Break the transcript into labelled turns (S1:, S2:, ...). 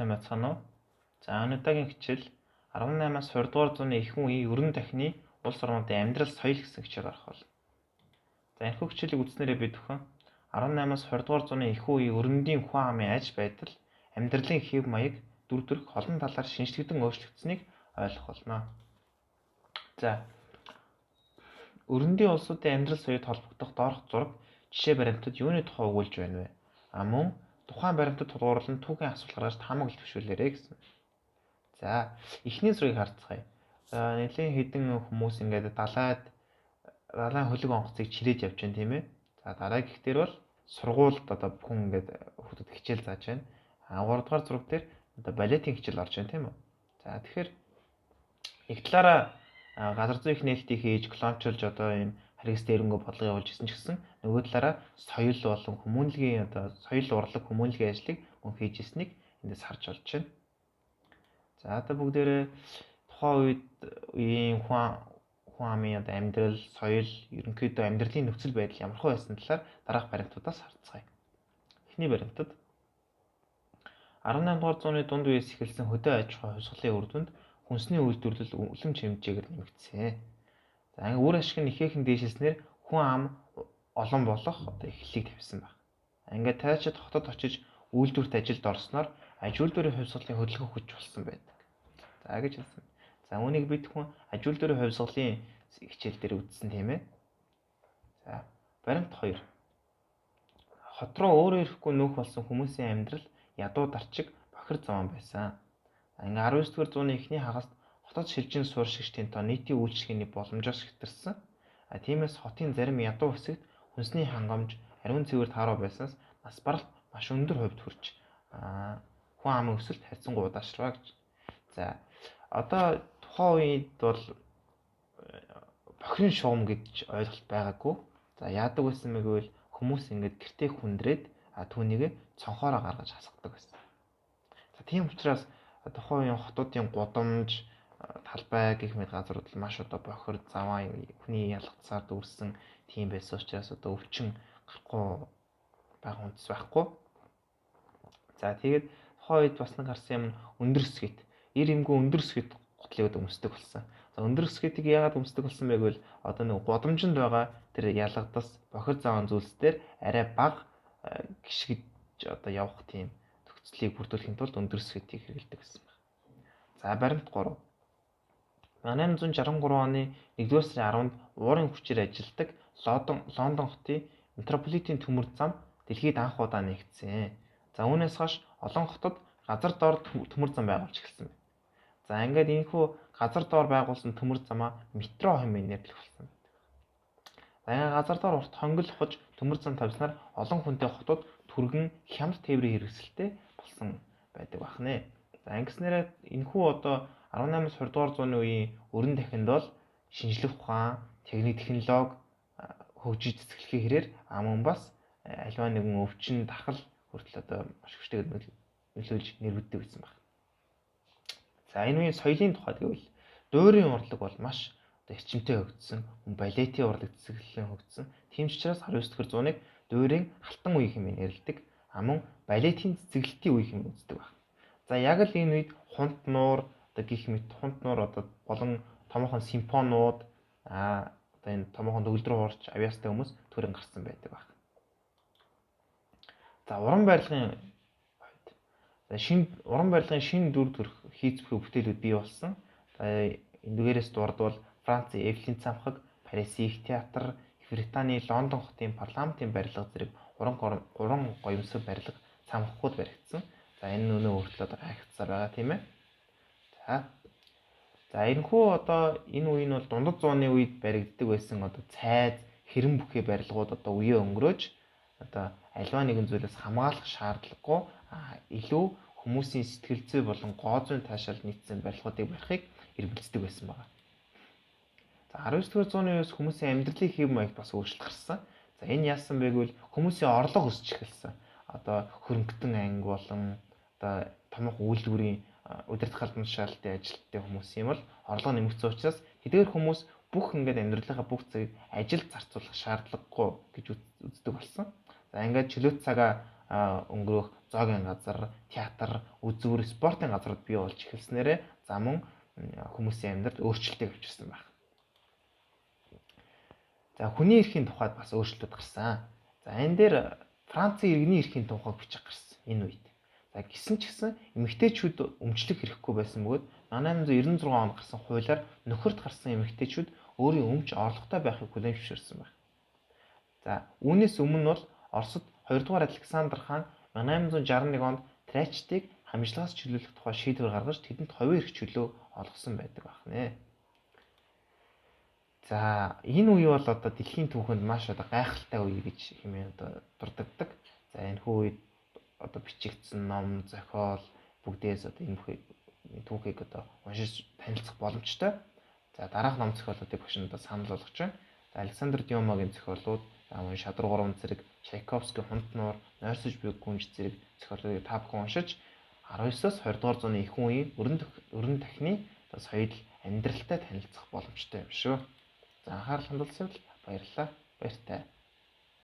S1: Сайн байцгаана уу? За өнөөдрийн хичээл 18-аас 20 дугаар зууны ихэнх үеийн өрн дахны улс орнуудын амьдрал соёл гэсэн хичээл гарах болно. За энэхүү хичээлийг үзснээрээ бид бүхэн 18-аас 20 дугаар зууны ихэнх үеийн өрөндийн хүн амын аж байдал, амьдралын хэв маяг, дүр төрх олон талаар шинжлэгдэн өөрчлөгдсөнийг ойлгох болно. За өрөндийн улсуудын амьдрал соёлд холбогдох доорх зураг жишээ баримтад юуны тухай өгүүлж байна вэ? А мөн тухайн баримтад тулгуурлан түүхийн асуулт гаргаж таамаглал төвшүүлээрэй гэсэн. За эхний зургийг харцгаая. За нэлийн хэдэн хүмүүс ингээд далайн хөлөг онгоцыг чирээд явж байна, тийм ээ. За дараагийнх дээр бол сургуульд одоо бүхэн ингээд хүүхдүүд хичээл зааж байна. А 3 дугаар зураг дээр одоо балетын хичээл орж байна, тийм үү. За тэгэхээр нэг талаараа газар зүйн их нээлтийг хийж клончилж одоо ийм харгас дээрэнгүй бодлого явуулж исэн ч гэсэн нөгөө талаараа соёл болон хүмүүнлэгийн одоо соёл урлаг хүмүүнлэгийн ажлыг мөн хийж ирснийг эндээс харж болж байна. За одоо бүгдээрээ тухайн үед үеийн хүн амын одоо амьдрал, соёл, ерөнхийдөө амьдралын нөхцөл байдал ямархуу байсан талаар дараах баримтуудаас харцгаая. Эхний баримтад 18 дугаар зууны дунд үеэс эхэлсэн хөдөө аж ахуйн хувьсгалын үр дүнд хүнсний үйлдвэрлэл үлэм чимжээгээр нэмэгдсэн. За ингээ үр ашиг нь ихээхэн дээшилснээр хүн ам олон болох одоо эхлэлийг тавьсан баг. Ингээд тайчид хотод очиж үйлдвэрт ажилд орсноор аж үйлдвэрийн хувьсгалын хөдөлгөөн хүч болсон байдаг. За гэж хэлсэн. За үүнийг бид хүн аж үйлдвэрийн хувьсгалын хичээл дээр үзсэн, тийм ээ. За баримт 2. Хот руу өөрөө ирэхгүй нүүх болсон хүмүүсийн амьдрал ядуу дарчиг бохир зовоон байсан. Ингээ 19 дугаар зууны эхний хагаст хотод шилжин сууршигчдын тоо нийтийн үйлчилгээний боломжоос хэтэрсэн. А тиймээс хотын зарим ядуу хэсэгт хүнсний хангамж, ариун цэвэр тааруу байснаас нас баралт маш өндөр хувьд хүрч хүн амын өсөлт харьцангуй удаашрваа гэж. За одоо тухайн үед бол бохирын шугам гэж ойлголт байгаагүй. За яадаг байсан бэ гэвэл хүмүүс ингээд гэртээ хүндрээд түүнийг цонхоороо гаргаж хасгадаг байсан. За тийм учраас тухайн үеийн хотуудын гудамж, талбай гэх мэт газрууд л маш одоо бохир заваа хүний ялгцаар дүүрсэн тийм байсан учраас одоо өвчин гарахгүй байгаа үндэс байхгүй. За тэгээд тухайн үед бас нэг харсан юм өндөр скет, эр эмгүү өндөр скет гутлыг өмсдөг болсон. За өндөр скетийг яагаад өмсдөг болсон бэ гэвэл одоо нэг гудамжинд байгаа тэр ялгадас бохир заваан зүйлс дээр арай бага гიშгэж одоо явах тийм нөхцөлийг бүрдүүлэхийн тулд өндөр скетийг хэрэглэдэг байсан байна. За баримт 3. 1863 оны 1-р сарын 10-нд уурын хүчээр ажилладаг Лондон хотын метрополитен төмөр зам дэлхийд анх удаа нээгдсэн. За үүнээс хойш олон хотод газар доор төмөр зам байгуулж эхэлсэн байна. За ингээд энэхүү газар доор байгуулсан төмөр замаа метро хэмээн нэрлэх болсон байдаг. За ингээд газар доор урт хонгил хож төмөр зам тавьснаар олон хүнтэй хотууд түргэн хямд тээврийн хэрэгсэлтэй болсон байдаг бахнэ. За ингэснээрээ энэхүү одоо 18-аас 20 дугаар зууны үеийн өрн дахинд бол шинжлэх ухаан, техник технологи хөгжиж цэцгэлхийн хэрээр мөн бас альва нэгэн өвчин дахал хүртэл одоо маш хүчтэйгээр нөлөөлж нэрвэддэг байсан байна. За энэ үеийн соёлын тухай гэвэл дуурийн урлаг бол маш одоо эрчимтэй хөгжсөн, балетын урлаг цэцэглэн хөгжсөн. Тийм ч учраас 19 дугаар зууныг дуурийн алтан үе хэмээн нэрлэдэг. Мөн балетын цэцэглэлтийн үе хэмээн үздэг байна. За яг л энэ үед хунт нуур одоо гих мэт хунт нуур одоо болон томоохон симфониуд одоо энэ томоохон төгөлдрөө хуурч авьяастай хүмүүс төрөн гарсан байдаг байна. За уран барилгын хувьд. За шинэ уран барилгын шинэ дүр төрх хийц бүхий бүтээлүүд бий болсон. За эндгээрээс дурдвал Францын Эйфелийн цамхаг, Парисын их театр, Их Британий Лондон хотын парламентын барилга зэрэг уран гоёмсог барилга цамхагууд баригдсан. За энэ өнөө хүртэл одоо гайхацсаар байгаа, тийм ээ. За энэхүү одоо энэ үе нь бол дундад зууны үед баригддаг байсан одоо цайз, хэрэм бүхий барилгууд одоо үеэ өнгөрөөж одоо альва нэгэн зүйлээс хамгаалах шаардлагагүй илүү хүмүүсийн сэтгэл зүй болон гоо зүйн таашаал нийцсэн барилгуудыг барихыг эрмэлздэг байсан байна. За 19 дугаар зууны үеэс хүмүүсийн амьдралын хэв маяг бас өөрчлөлт гарсан. За энэ яасан бэ гэвэл хүмүүсийн орлого өсч эхэлсэн. Одоо хөрөнгөтөн анги болон одоо томоохон үйлдвэрийн удирдах албан тушаалтын ажилтны хүмүүс юм бол орлого нэмэгдсэн учраас тэдгээр хүмүүс бүх ингээд амьдралынхаа бүх цагийг ажилд зарцуулах шаардлагагүй гэж үздэг болсон. За За ингээд чөлөөт цагаа өнгөрөөх зоогийн газар, театр, үзүүр, спортын газрууд бий болж эхэлснээрээ за мөн хүмүүсийн амьдралд өөрчлөлтийг авчирсан байна. За хүний эрхийн тухайд бас өөрчлөлтүүд гарсан. За энэ дээр Францын иргэний эрхийн тухайг бичих гарсан энэ үед. За гисэн ч гэсэн эмэгтэйчүүд өмчлөх хэрэггүй байсан бөгөөд 1896 онд гарсан хуулиар нөхөрт гарсан эмэгтэйчүүд өөрийн өмч орлоготой байхыг хүлээн зөвшөөрсөн байна. За үүнээс өмнө бол Оросд 2 дугаар Александр хаан 1861 онд Трачтыг хамжлагаас чөлөөлөх тухай шийдвэр гаргаж тэдэнд хувийн эрх чөлөө олгосон байдаг байна. За энэ үе бол одоо дэлхийн түүхэнд маш одоо гайхалтай үе гэж хэмээн одоо дурддагдаг. За энэ хүү үед одоо бичигдсэн ном, зохиол бүгдээс одоо энэ бүхийг түүхийг одоо уншиж танилцах боломжтой. За дараах ном зохиолуудыг багш нь одоо санал болгож байна. За Александр Дюмагийн зохиолууд, за мөн Шадар гурван зэрэг, Чайковский Хунт нуур, Нойрсож буй гүнж зэрэг зохиолуудыг та бүхэн уншиж 19-оос 20 дугаар зууны ихэнх үеийн өрн тахны одоо соёл амьдралтай танилцах боломжтой юм шүү. За анхаарал хандуулсан баярлалаа. Баяртай.